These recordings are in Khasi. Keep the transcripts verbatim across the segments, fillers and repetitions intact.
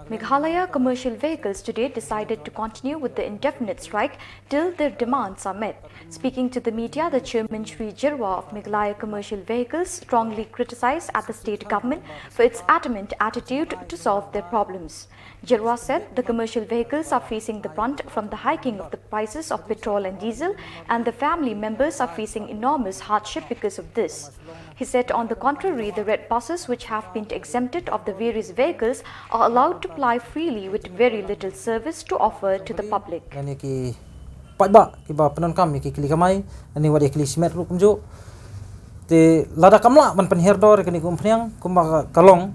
Meghalaya Commercial Vehicles today decided to continue with the indefinite strike till their demands are met. Speaking to the media, the chairman Shri Jyrwa of Meghalaya Commercial Vehicles strongly criticized at the state government for its adamant attitude to solve their problems. Jyrwa said the commercial vehicles are facing the brunt from the hiking of the prices of petrol and diesel, and the family members are facing enormous hardship because of this. He said, on the contrary, the red buses, which have been exempted of the various vehicles, are allowed to ply freely with very little service to offer to the public. Nani ki paidbah kiba pyndonkam ïa ki kali kamai, nani wat ïa kali shimet ruh kumjuh. Te lada kam lah ban pynhiar dor ïa kane ka umphniang kumba ka long,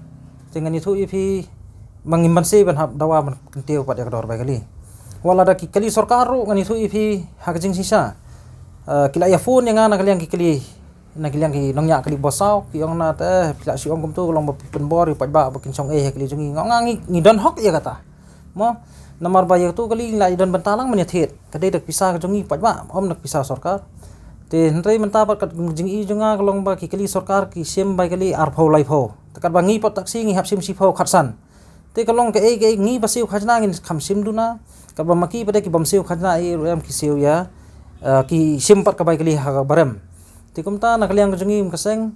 te ngan ïathuh ïa phi, ma ngim banse ban hap dawa ban kyntiew pat ïa ka dor bai kali. Wat lada ki kali sorkar ruh, ngan ïathuh ïa phi ha ka jingshisha. Eh, ki la ïa phone ïa nga na ka liang ki kali, na ka liang ki nongñiah kali bos saw, ki ong na te, phi la shu ong kumtu, ka long ba phi pynbor ïa u paidbah ba kin shong ei ha kali jong ngi. Nga ong nga ngi, ngi don hok ïa kata. Mo, namar ba ïa katu kali ngi la ïa don bynta lang ban ïa thied. Ka dei da ka pisa ka jong ngi paidbah, ym na ka pisa sorkar. Te hynrei mynta pat ka jingi jong nga ka long ba ki kali sorkar ki shim bai kali arphew laiphew. Te katba ngi pat taxi ngi hap shim shiphew khatsan. Te ka long kaei kaei, ngi ba siew khajna ngin kham shim duna. Katba ma ki pat de ki bym siew khajna ei ruh em ki siew ïa, eh, ki shim pat ka bai kali ha ka barem. Te kumta na ka liang ka jong ngi kum ka seng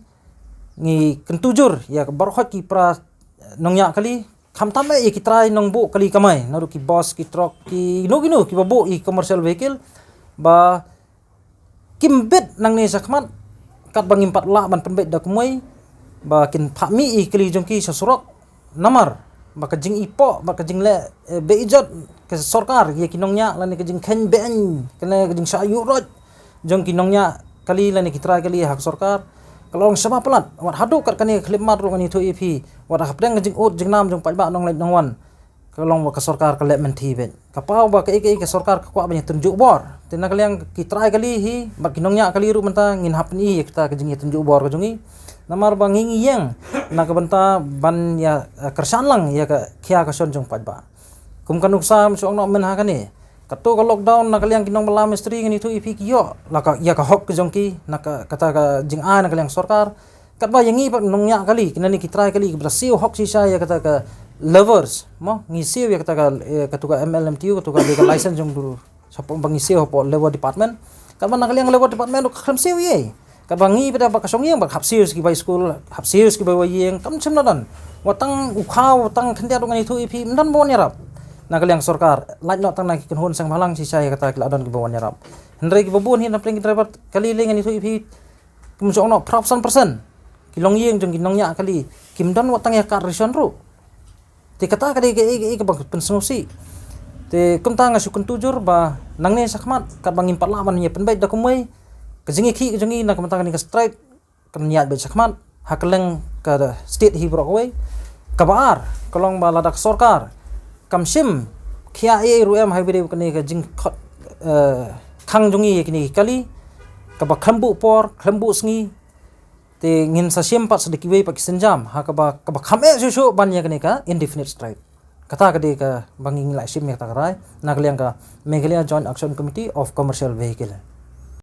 ngi kyntu jur ïa ka baroh ki para, eh, nongñiah kali. Khamtam eh ïa ki trai nongbuh kali kamai, naduh ki bos, ki trok, kino kino kiba buh ïa ki commercial vehicle, ba kim bit nangne shakhmat, katba ngim pat lah ban pynbeit da kumwei, ba kin phah mih ïa ki kali jong ki sha surok, namar ba ka jingipoh, ba ka jingleh, eh, beiijot ka sorkar ïa ki nongñiah lane ka jingkheiñ beiñ, kane ka jingshah ïuh roit jong ki nongñiah kali lane ki trai kali ha ka sorkar ka long shaba palat. Wat haduh kat kane ka khyllipmat ruh ngan ïathuh ïa phi, wat hapdeng ka jingud jingnam jong paidbah nongleit nongwan, ka long ba ka sorkar ka leh mynthi beit. Ka paw ba kaei kaei ka sorkar ka kwah ban ïatynjuh bor. Te na ka liang ki trai kali hi bad ki nongñiah kali ruh mynta ngin hap pyni ïa kata ka jingïatynjuh bor ka jong ngi. Namar ba ngi ngi ïeng na ka bynta ban ïa, eh, kyrshan lang ïa ka khia ka shon jong paidbah. Kum ka nuksa mynshwa ong noh mynha kane, kato ka lockdown na ka liang ki nongbylla mistri ngan ïathuh ïa phi ki ïoh la ka, ïa ka hok ka jong ki na ka, kata ka jingai na ka liang sorkar. Katba ïa ngi pat nongñiah kali, ki nani ki trai kali kiba siew hok shisha ïa kata ka labours, mo, ngi siew ïa kata ka, eh, katu ka M L M T U, katu ka legal license jong du, shapoh ba ngi siew hapoh Labour Department. Katba na ka liang Labour Department ruh ka khlem siew ei. Katba ngi pat ba ka shong ïing ba hap siew ki bai skul, hap siew ki bai wai ïing, kam shym la don. Wat tang u khaw, wat tang khyndiat ruh ngan ïathuh ïa phi, ym don ba wan ïarap na ka liang sorkar. Lait noh tang na ki kynhun seng bhalang shisha ïa kata ki la don kiba wan ïarap. Hynrei kiba bun hi na pdeng ki driver kali lei ngan ïathuh ïa phi, kum shong noh phra phew san percent ki longïing jong ki nongñiah kali kim don wat tang ïa ka card ration ruh. Te kata ka dei kaei kaei kaba pynsngewsih. Te kumta nga shu kyntu jur ba nangne shakhmat katba ngim pat lah ban ïa pynbeit da kumwei, ka jingïakhih ka jong ngi na ka bynta kane ka strike kan ïaid beit shakhmat ha kylleng ka state hi baroh kawei. Kaba ar ka long ba lada ka sorkar kam shim khia ei ei ruh em ha kaba ïadei bad kane ka jingkhot, eh, khang jong ngi ïa kine ki kali kaba khlem buh por khlem buh sngi, te ngin sa shim pat sa da kiwei pat ki sienjam ha kaba, kaba kham eh shuh shuh ban ïa kane ka indefinite strike. Kata ka dei kaba ngi ngi la shim ïa kata ka rai na ka liang ka Meghalaya Joint Action Committee of Commercial Vehicle.